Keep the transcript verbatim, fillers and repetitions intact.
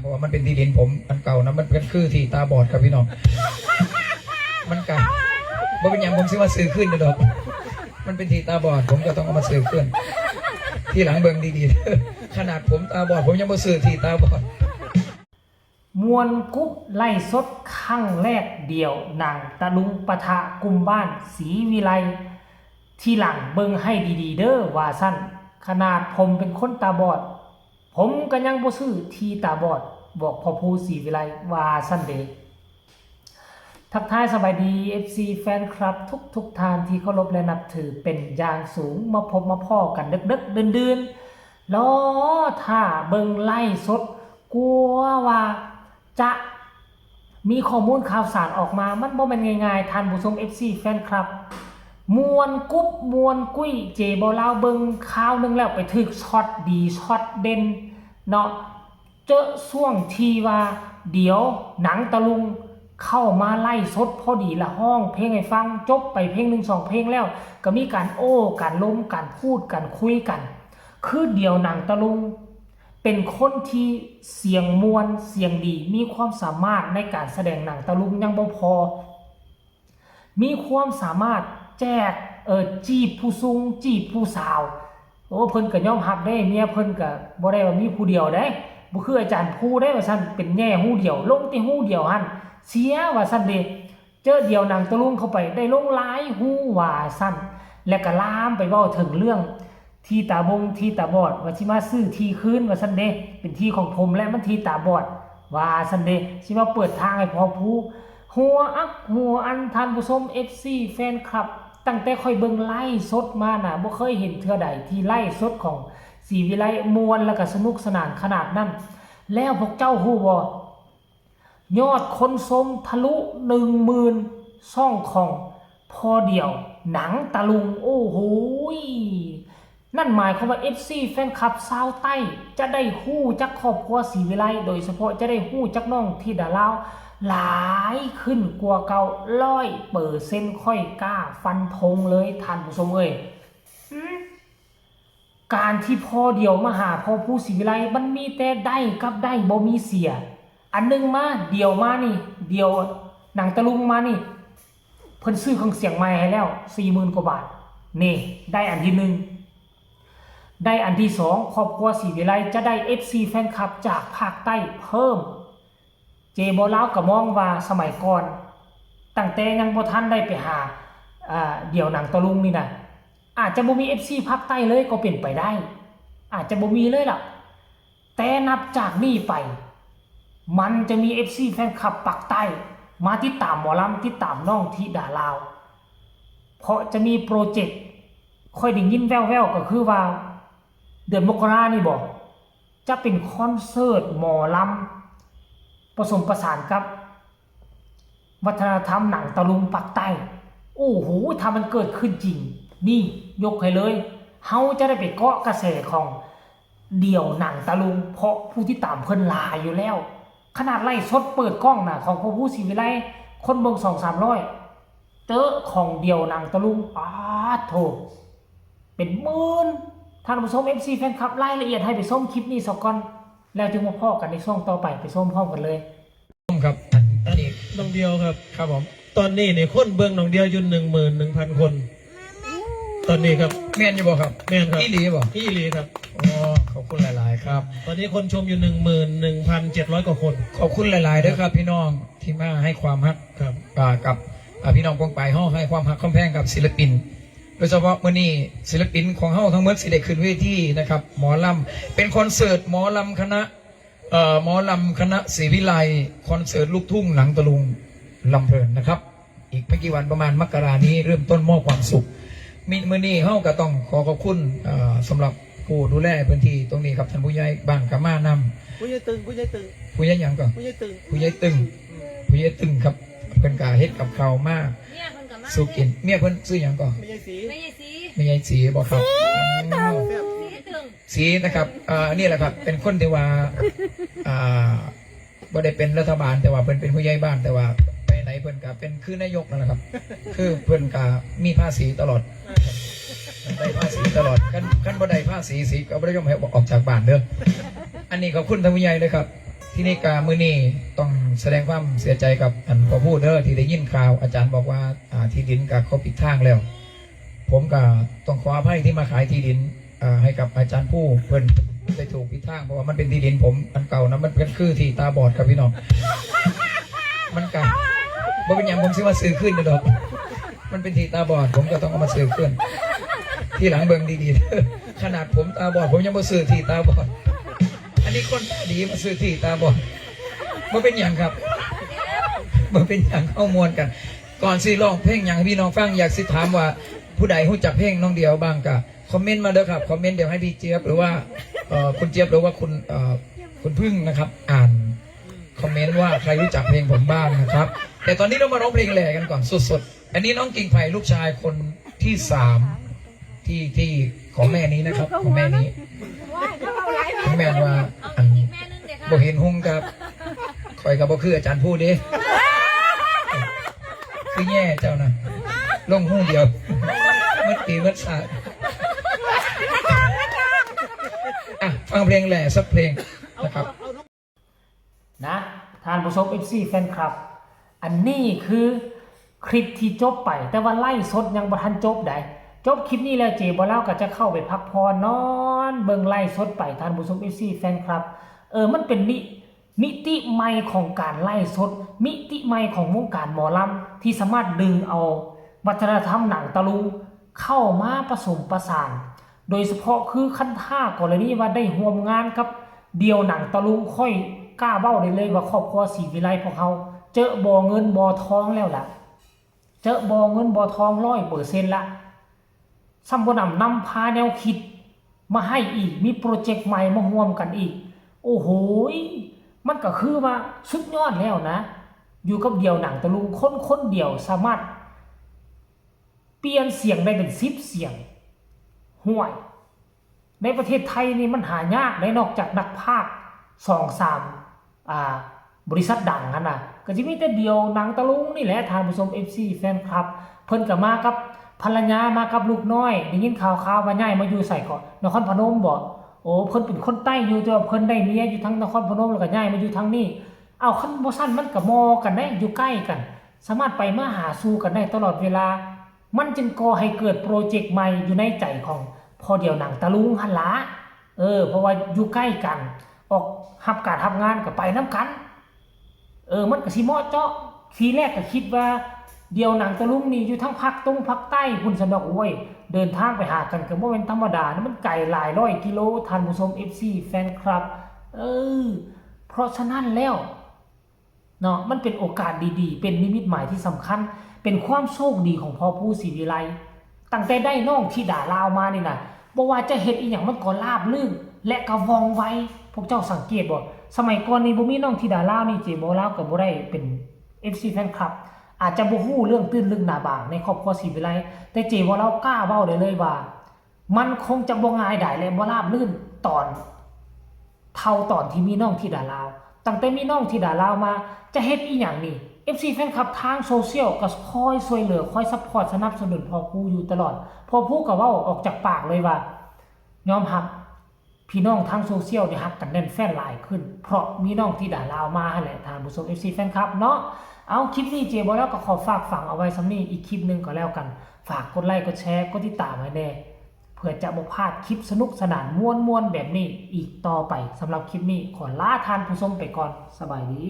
เพราะว่ามันเป็นที่ดินผมอันเก่านะ มันเป็นคือที่ตาบอดครับพี่น้อง มันก็บ่เป็นหยัง ผมสิมาซื้อคืนอยู่ดอก มันเป็นที่ตาบอด ผมก็ต้องเอามาซื้อคืน ทีหลังเบิ่งดีๆ ขนาดผมตาบอด ผมยังบ่ซื้อที่ตาบอด ม่วนกรุบไลฟ์สดครั้งแรกเดี่ยวหนังตะลุงปะทะกลุ่มบ้านศรีวิไล ทีหลังเบิ่งให้ดีๆเด้อว่าซั่น ขนาดผมเป็นคนตาบอด ผมก็ยังบ่ซื้อที่ตาบอด บอกพ่อผู้ศรีวิไลว่าซั่นเด้ ทักทายสบายดี เอฟซี แฟนคลับทุกๆท่านที่เคารพและนับถือเป็นอย่างสูง มาพบมาพ้อกันดึกๆดื่นๆ รอท่าเบิ่งไลฟ์สด กลัวว่าจะมีข้อมูลข่าวสารออกมา มันบ่แม่นง่ายๆ ท่านผู้ชม เอฟซี แฟนคลับ ม่วนกรุบม่วนกุ้ย เจบ่าวลาวเบิ่งข่าวหนึ่งแล้วไปถืกช็อตดีช็อตเด่นเนาะ เจอช่วงที่ว่าเดี๋ยวหนังตะลุงเข้ามาไลฟ์สดพอดีละ ฮ้องเพลงให้ฟัง จบไปเพลงหนึ่งสองเพลงแล้ว ก็มีการโอ้การลมการพูดการคุยกัน คือเดี่ยวหนังตะลุง เป็นคนที่เสียงม่วนเสียงดี มีความสามารถในการแสดงหนังตะลุงยังบ่พอ มีความสามารถแจก เออ จีบผู้ซุง จีบผู้สาว โอ้ เพิ่นก็ยอมรับเด้ เมียเพิ่นก็บ่ได้ว่ามีผู้เดียวเด้ บ่คืออาจารย์ภูเด้ ว่าซั่น เป็นแหย่ฮูเดียว ลงแต่ฮูเดียวหั่น เสียว่าซั่นเด้ เจอเดี่ยวหนังตะลุงเข้าไป ได้ลงหลายฮูว่าซั่น และก็ลามไปเว้าถึงเรื่อง ที่ตาบงที่ตาบอด ว่าสิมาซื้อที่คืนว่าซั่นเด้ เป็นที่ของผมและมันที่ตาบอด ว่าซั่นเด้ สิมาเปิดทางให้พ่อผู้ หัวอักหัวอัน ท่านผู้ชม เอฟซี แฟนคลับ ตั้งแต่ข้อยเบิ่งไลฟ์สดมาน่ะ บ่เคยเห็นเทื่อใดที่ไลฟ์สดของศรีวิไลม่วนแล้วก็สนุกสนานขนาดนั้น แล้วพวกเจ้าฮู้บ่ ยอดคนชมทะลุหนึ่งหมื่นช่องของพ่อเดี่ยวหนังตะลุง โอ้โหย นั่นหมายความว่า เอฟซี แฟนคลับชาวใต้จะได้ฮู้จักครอบครัวศรีวิไล โดยเฉพาะจะได้ฮู้จักน้องธิดาลาว หลายขึ้นกว่าเก่าร้อยเปอร์เซ็นต์ ข้อยกล้าฟันธงเลยท่านผู้ชมเอ้ย อืม การที่พ่อเดี่ยวมาหาพ่อผู้ศรีวิไล มันมีแต่ได้กับได้ บ่มีเสีย อันหนึ่งมา เดี่ยวมานี่ เดี่ยวหนังตะลุงมานี่ เพิ่นซื้อเครื่องเสียงใหม่ให้แล้ว สี่หมื่นกว่าบาท นี่ ได้อันที่หนึ่ง ได้อันที่สอง ครอบครัวศรีวิไลจะได้ เอฟซี แฟนคลับจากภาคใต้เพิ่ม เจบ่าวลาวก็มองว่าสมัยก่อน ตั้งแต่ยังบ่ทันได้ไปหา อ่า เดี่ยวหนังตะลุงนี่นะ อาจจะบ่มี เอฟซี ภาคใต้เลยก็เป็นไปได้ อาจจะบ่มีเลยล่ะ แต่นับจากนี้ไป มันจะมี เอฟซี แฟนคลับภาคใต้ มาติดตามหมอลำ ติดตามน้องธิดาลาว เพราะจะมีโปรเจกต์ ข้อยได้ยินแว่วๆก็คือว่า เดือนมกรานี่บ่ จะเป็นคอนเสิร์ตหมอลำ ผสมผสานกับ วัฒนธรรมหนังตะลุงภาคใต้ โอ้โห ถ้ามันเกิดขึ้นจริง นี่ยกให้เลย เฮาจะได้ไปเกาะกระแสของเดี่ยวหนังตะลุง เพราะผู้ติดตามเพิ่นหลายอยู่แล้ว ขนาดไลฟ์สดเปิดกล้องน่ะ ของพ่อผู้ศรีวิไล คนเบิ่งสองสามร้อย เจอของเดี่ยวหนังตะลุง ป๊าดโถ เป็นหมื่น ท่านผู้ชม เอฟซี แฟนคลับ รายละเอียดให้ไปชมคลิปนี้ซะก่อน แล้วจึงมาพ้อกันในช่วงต่อไป ไปชมพร้อมกันเลย ครับ อันนี้ น้องเดียวครับ ครับผม ตอนนี้เนี่ยคนเบิ่งน้องเดียวอยู่หนึ่งหมื่นหนึ่งพันคน ตอนนี้ครับ แม่นอยู่บ่ครับ แม่นครับ อีหลีบ่ อีหลีครับ อ๋อ ขอบคุณหลายๆครับ ตอนนี้คนชมอยู่หนึ่งหมื่นหนึ่งพันเจ็ดร้อยกว่าคน ขอบคุณหลายๆเด้อครับพี่น้องที่มาให้ความฮัก ครับ อ่ากับอ่าพี่น้องปองไปายเฮาให้ความฮักความแพงกับศิลปิน โดยเฉพาะมื้อนี้ศิลปินของเฮาทั้งหมดสิได้ขึ้นเวทีนะครับ หมอลำเป็นคอนเสิร์ตหมอลำคณะเอ่อหมอลำคณะศรีวิไลคอนเสิร์ตลูกทุ่งหนังตะลุงลำเพลินนะครับ อีกไม่กี่วันประมาณมกรานี้เริ่มต้นมอบความสุข มิมื้อนี้เฮาก็ต้องขอขอบคุณเอ่อสำหรับผู้ดูแลพื้นที่ตรงนี้ครับท่านผู้ใหญ่บ้านกะมานำ ผู้ใหญ่ตึงผู้ใหญ่ตึง ผู้ใหญ่หยังก่อน ผู้ใหญ่ตึง ผู้ใหญ่ตึง ผู้ใหญ่ตึงครับเพิ่นกะเฮ็ดกับข้าวมา เมียเพิ่นก็มา สู่กินเมียเพิ่นชื่อหยังก่อน ไม่ใช่สี ไม่ใช่สี แม่ยายสีบ่ครับ แซ่บ สีตึง สีนะครับเอ่อนี่แหละครับ เป็นคนที่ว่าอ่าบ่ได้เป็นรัฐบาลแต่ว่าเพิ่นเป็นผู้ใหญ่บ้านแต่ว่าไปไหนเพิ่นก็เป็นคือนายกนั่นแหละครับ คือเพิ่นก็มีภาษีตลอดได้ภาษีตลอดคันคันบ่ได้ภาษีสีก็บ่ได้ยอมให้ออกจากบ้านเด้ออันนี้ขอบคุณท่านผู้ใหญ่เลยครับ ที่นี่กามื้อนี้ต้องแสดงความเสียใจกับอันพ่อผู้เด้อที่ได้ยินข่าวอาจารย์บอกว่าอ่าที่ดินกับเขาปิดทางแล้ว ผมก็ต้องขออภัยที่มาขายที่ดินอ่าให้กับอาจารย์ผู้เพิ่นได้ถูกปิดทางเพราะว่ามันเป็นที่ดินผมอันเก่านะมันเป็นคือที่ตาบอดครับพี่น้องมันก็บ่เป็นอย่างผมซื้อมาซื้อขึ้นนะดอกมันเป็นที่ตาบอดผมก็ต้องเอามาซื้อขึ้นที่หลังเบิ่งดีๆขนาดผมตาบอดผมยังมาซื้อที่ตาบอดอันนี้คนตาดีมาซื้อที่ตาบอด บ่เป็นหยังครับบ่เป็นหยังเข้ามวนกัน ก่อนสิร้องเพลงหยังให้พี่น้องฟังอยากสิถามว่าผู้ใดรู้จักเพลงน้องเดียวบ้างก็คอมเมนต์มาเด้อครับคอมเมนต์เดี๋ยวให้พี่เจี๊ยบหรือว่าเอ่อคุณเจี๊ยบหรือว่าคุณเอ่อคุณพึ่งนะครับ อ่านคอมเมนต์ว่าใครรู้จักเพลงผมบ้างนะครับ แต่ตอนนี้เรามาร้องเพลงแหล่กันก่อนสดๆ อันนี้น้องกิ่งไผ่ลูกชายคนที่สามที่ที่ของแม่นี้นะครับของแม่นี้ของแม่ว่าอันบ่เห็นหงกับคอยกับบ่คืออาจารย์พูดเด้คือแย่เจ้านะลงหูเดียวมัดปีมัดสาดอ่ะฟังเพลงแหล่สักเพลงนะครับ นะท่านผู้ชม เอฟซี แฟนคลับ อันนี้คือคลิปที่จบไป แต่ว่าไลฟ์สดยังบ่ทันจบได้จบคลิปนี้แล้วเจบ่าวลาวก็จะเข้าไปพักผ่อนนอนเบิ่งไลฟ์สดไปท่านผู้ชม เอฟซี แฟนคลับ เออมันเป็นนิมิติใหม่ของการไลฟ์สด มิติใหม่ของวงการหมอลำที่สามารถดึงเอาวัฒนธรรมหนังตะลุงเข้ามาผสมประสาน โดยเฉพาะคือคันถ้ากรณีว่าได้ร่วมงานกับเดี่ยวหนังตะลุงข้อยกล้าเว้าได้เลยว่าครอบครัวศรีวิไลพวกเฮาเจอบ่อเงินบ่อทองแล้วล่ะ เจอบ่อเงินบ่อทองร้อยเปอร์เซ็นต์ละซ้ำบ่หนำนำพาแนวคิดมาให้อีกมีโปรเจกต์ใหม่มาร่วมกันอีก โอ้โหยมันก็คือว่าสุดยอดแล้วนะ อยู่กับเดี่ยวหนังตะลุงคนคนเดียวสามารถ เปลี่ยนเสียงได้เป็นสิบเสียง ห่วย ในประเทศไทยนี่มันหายากได้นอกจากนักพากย์สองสามอ่าบริษัทดังหั้นนะก็จะมีแต่เดี่ยวหนังตะลุงนี่แหละท่านผู้ชม เอฟซี แฟนคลับ เพิ่นก็มากับภรรยามากับลูกน้อยได้ยินข่าวข่าวว่าย้ายมาอยู่ไสเกาะนครพนมบ่โอ้เพิ่นเป็นคนใต้อยู่แต่ว่าเพิ่นได้เมียอยู่ทางนครพนมแล้วก็ย้ายมาอยู่ทางนี้เอาคันบ่ซั่นมันก็หม่อกันได้อยู่ใกล้กัน สามารถไปมาหาสู่กันได้ตลอดเวลา มันจึงก่อให้เกิดโปรเจกต์ใหม่อยู่ในใจของพ่อเดี่ยวหนังตะลุงหั่นละเออ เพราะว่าอยู่ใกล้กัน ออกรับการรับงานก็ไปนำกัน เออ มันก็สิเหมาะเจาะ ทีแรกก็คิดว่าเดี่ยวหนังตะลุงนี่อยู่ทั้งภาคตรงภาคใต้พุ้นซั่นดอกโอ้ย เดินทางไปหากันก็บ่แม่นธรรมดานะมันไกลหลายร้อยกิโลท่านผู้ชม เอฟซี แฟนคลับ เออ เพราะฉะนั้นแล้ว เนาะมันเป็นโอกาสดีๆ เป็นนิมิตหมายที่สำคัญ เป็นความโชคดีของพ่อปู่ศรีวิไลตั้งแต่ได้น้องธิดาลาวมานี่นะบ่ว่าจะเฮ็ดอีหยังมันก็ราบรื่น และก็ว่องไว พวกเจ้าสังเกตบ่สมัยก่อนนี่บ่มีน้องธิดาลาวนี่เจบ่าวลาวก็บ่ได้เป็น เอฟซี แฟนคลับ อาจจะบ่ฮู้เรื่องตื้นลึกหนาบางในครอบครัวศรีวิไลแต่เจบ่าวลาวกล้าเว้าได้เลยว่า มันคงจะบ่ง่ายดายและบ่ราบรื่นตอน เท่าตอนที่มีน้องธิดาลาว ตั้งแต่มีน้องธิดาลาวมา จะเฮ็ดอีหยังนี่ เอฟซี แฟนคลับทางโซเชียลก็คอยช่วยเหลือคอยซัพพอร์ตสนับสนุนพ่อปู่อยู่ตลอด พ่อปู่ก็เว้าออกจากปากเลยว่า ยอมรับพี่น้องทางโซเชียลได้ฮักกันแน่นแฟ้นหลายขึ้น เพราะมีน้องธิดาลาวมาหั่นแหละท่านผู้ชม เอฟซี แฟนคลับเนาะ เอาคลิปนี้เจบ่าวลาวก็ขอฝากฝังเอาไว้ส่ำนี้อีกคลิปหนึ่งก็แล้วกัน ฝากกดไลค์กดแชร์กดติดตามไว้แน่ เพื่อจะบ่พลาดคลิปสนุกสนานม่วนๆแบบนี้อีกต่อไป สำหรับคลิปนี้ขอลาท่านผู้ชมไปก่อน สบายดี